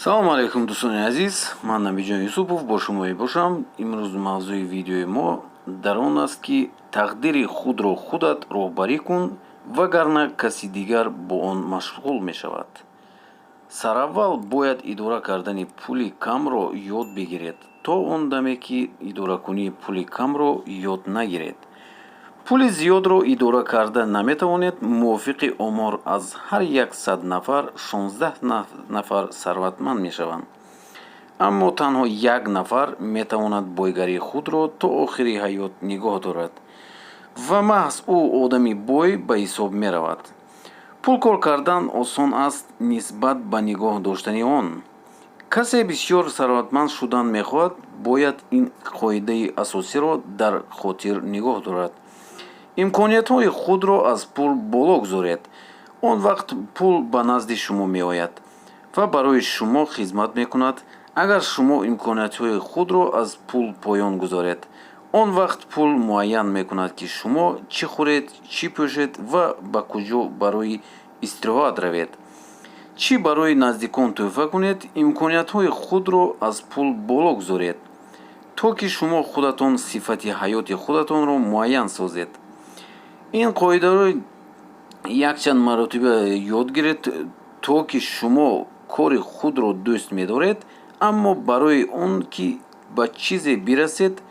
Салому алайкум, дӯстони азиз. Ман Набиҷон Юсупов бо шумо мебошам. Имрӯз мавзӯи видеои мо дар он аст, ки тақдири худро худат роҳбарӣ кун, вагарна каси дигар бо он машғул мешавад. Сараввал бояд идора кардани пули камро ёд бигиред. То он даме ки идоракунии пули камро ёд нагиред, пули зиёдро идора карда наметавонед. Мувофиқи омор, аз ҳар 100 нафар 16 нафар сарватманд мешаванд, аммо танҳо як нафар метавонад бойгарии худро то охири ҳаёт нигоҳ дорад ва маҳз ӯ одами бой ба ҳисоб меравад. Пул кор кардан осон аст нисбат ба нигоҳ доштани он. Касе бисёр сарватманд шудан мехоҳад, бояд ин қоидаи асосиро дар хотир нигоҳ дорад: имкониятҳои худро аз пул боло гузоред, он вақт пул ба назди шумо меояд ва барои шумо хизмат мекунад. Агар шумо имкониятҳои худро аз пул поён гузоред, он вақт пул муайян мекунад, ки шумо чӣ хӯред, чӣ пӯшед ва ба куҷо барои истироҳат равед, чӣ барои наздикон тӯҳфа кунед. Имкониятҳои худро аз пул боло гузоред, то ки шумо худатон сифати ҳаёти худатонро муайян созед. Ин қоидаро якчанд маротиба ёд гиред, то ки шумо кори худро дӯст медоред, аммо барои он ки ба чизе бирасед,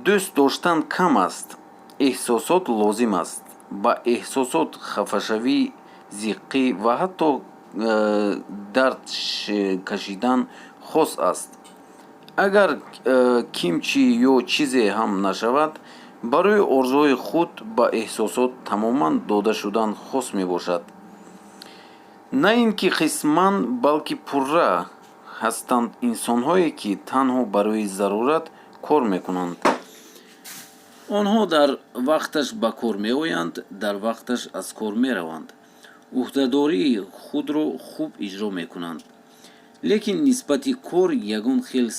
дӯст доштан кам аст, эҳсосот лозим аст. Ба эҳсосот хафашавӣ, зиққӣ ва ҳатто дард кашидан хос аст. Агар ким чӣ ё чизе ҳам нашавад, барои орзуҳои худ ба эҳсосот тамоман дода шудан хос мебошад, на ин ки қисман, балки пурра. Ҳастанд инсонҳое, ки танҳо барои зарурат кор мекунанд. Онҳо дар вақташ ба кор меоянд, дар вақташ аз кор мераванд, ӯҳдадории худро хуб иҷро мекунанд, лекин нисбати кор ягон хел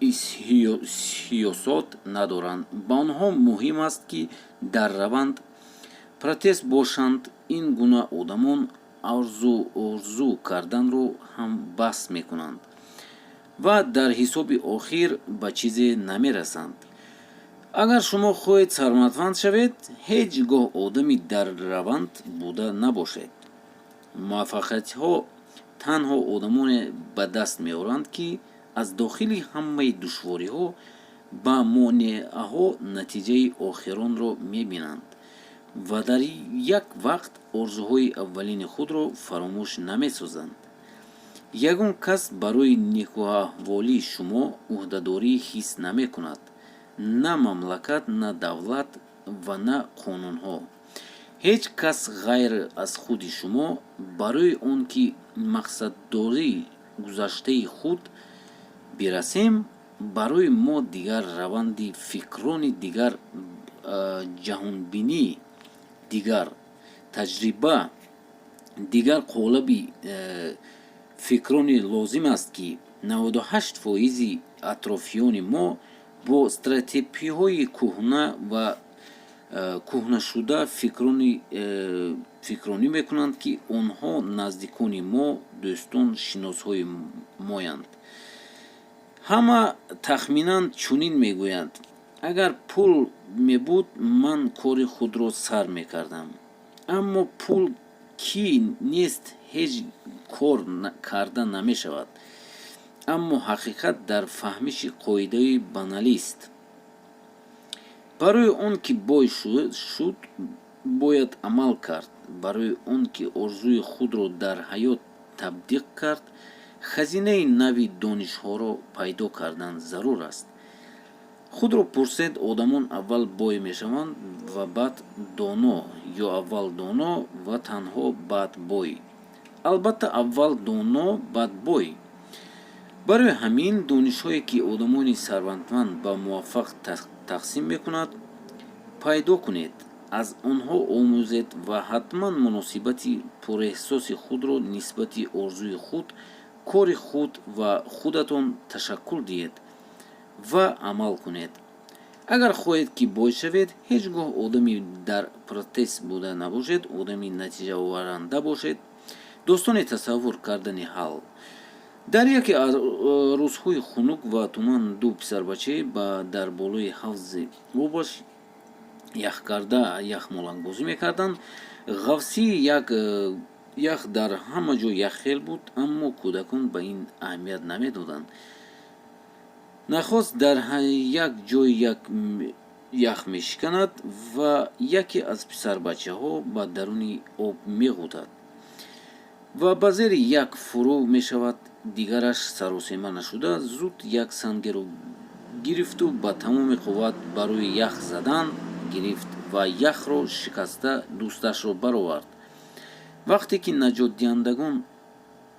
ҳиссиёт надоранд. Ба онҳо муҳим аст, ки дар раванд протсесс бошанд. Ин гуна одамон орзу карданро ҳам бас мекунанд ва дар ҳисоби охир ба чизе намерасанд. Агар шумо хоҳед сарватманд шавед, ҳеҷ гоҳ одами дар раванд буда набошед. Муваффақиятҳо танҳо одамоне ба даст меоранд, ки аз дохили ҳамаи душвориҳо ба монеаҳо натиҷаи охиронро мебинанд ва дар як вақт орзуҳои аввалини худро фаромӯш намесозанд. Ягон кас барои некуаҳволии шумо ӯҳдадорӣ ҳис намекунад: на мамлакат, на давлат ва на қонунҳо. Ҳеҷ кас ғайр аз худи шумо. Барои он ки мақсаддори гузаштаи худ бирасем, барои мо дигар раванди фикрони, дигар ҷаҳонбинӣ, дигар таҷриба, дигар қолаби фикрони лозим аст, ки 98 фоизи атрофиёни мо бо стереотипҳои кӯҳна ва кӯҳнашуда фикронӣ мекунанд, ки онҳо наздикони мо, дӯстон, шиносҳои моянд. Ҳама тахминан чунин мегӯянд: «Агар пул мебуд, ман кори худро сар мекардам». Аммо пул ки нест, ҳеҷ кор карда намешавад. Аммо ҳақиқат дар фаҳмиши қоидаи баналист. Барои он ки бой шуд, бояд амал кард. Барои он ки орзуи худро дар ҳаёт татбиқ кард, хазинаи нави донишҳоро пайдо кардан зарур аст. Худро пурсед: одамон аввал бой мешаванд ва баъд доно ё аввал доно ва танҳо баъд бой? Албатта, аввал доно, баъд бой. Барои ҳамин донишҳое, ки одамони сарватманд ва муваффақ тақсим мекунад, пайдо кунед, аз онҳо омӯзед ва ҳатман муносибати пурэҳсоси худро нисбати орзуи худ, кори худ ва худатон ташаккул диҳед ва амал кунед. Агар хоҳед, ки бой шавед, ҳеҷ гоҳ одами дар протсесс буда набошед, одами натиҷаоваранда бошед. Достони тасаввур кардани ҳал. Дар яке аз рӯзҳои хунук ва туман ду писарбача ба дар болои ҳавзи обаш яхкарда яхмолакбозӣ мекарданд. Ғафсии як ях дар ҳама ҷо яххел буд, аммо кӯдакон ба ин аҳамият намедоданд. Нахост дар як ҷой ях мешиканад ва яке аз писарбачаҳо ба даруни об меғӯтад ва ба зери ях фурӯ мешавад. Дигараш саросема нашуда, зуд як сангеро гирифту ба тамоми қувват ба рӯи ях задан гирифт ва яхро шикаста, дӯсташро баровард. Вақте ки наҷотдиҳандагон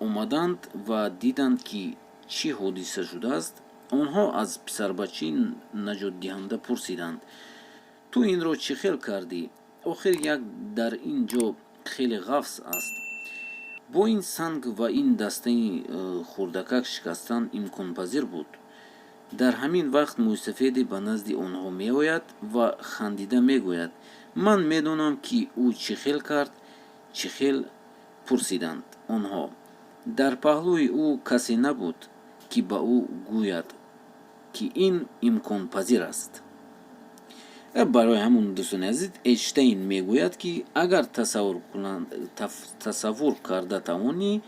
омаданд ва диданд, ки чӣ ҳодиса шудааст, онҳо аз писарбачаи наҷотдиҳанда пурсиданд: «Ту инро чӣ хел кардӣ? Охир ях дар ин ҷо хеле ғафс аст. Бо ин санг ва ин дастаи хурдакак шикастан имконпазир буд». Дар ҳамин вақт мӯйсафеде ба назди онҳо меояд ва хандида мегӯяд: «Ман медонам, ки ӯ чӣ хел кард». «Чӣ хел?» — пурсиданд онҳо. Дар паҳлӯи ӯ касе набуд, ки ба ӯ гӯяд, ки ин имконпазир аст. Барои ҳамун, дӯстони азиз, Эйнштейн мегӯяд, ки агар тасаввур карда тавонӣ,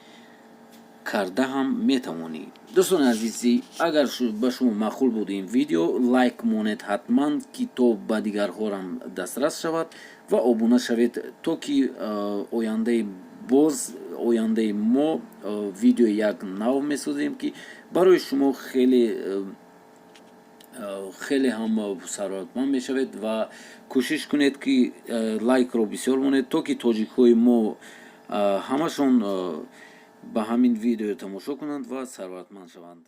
карда ҳам метавонӣ. Дӯстони азизи, агар ба шумо маъқул буд ин видео, лайк монед ҳатман, ки то ба дигарҳорам дастрас шавад, ва обуна шавед, то ки ояндаи боз ояндаи мо видеои як нав месозем, ки барои шумо хеле хеле ҳам сарватманд мешавед. Ва кӯшиш кунед, ки лайкро бисёр монед, то ки тоҷикҳои мо ҳамашон ба ҳамин видео тамошо кунанд ва сарватманд шаванд.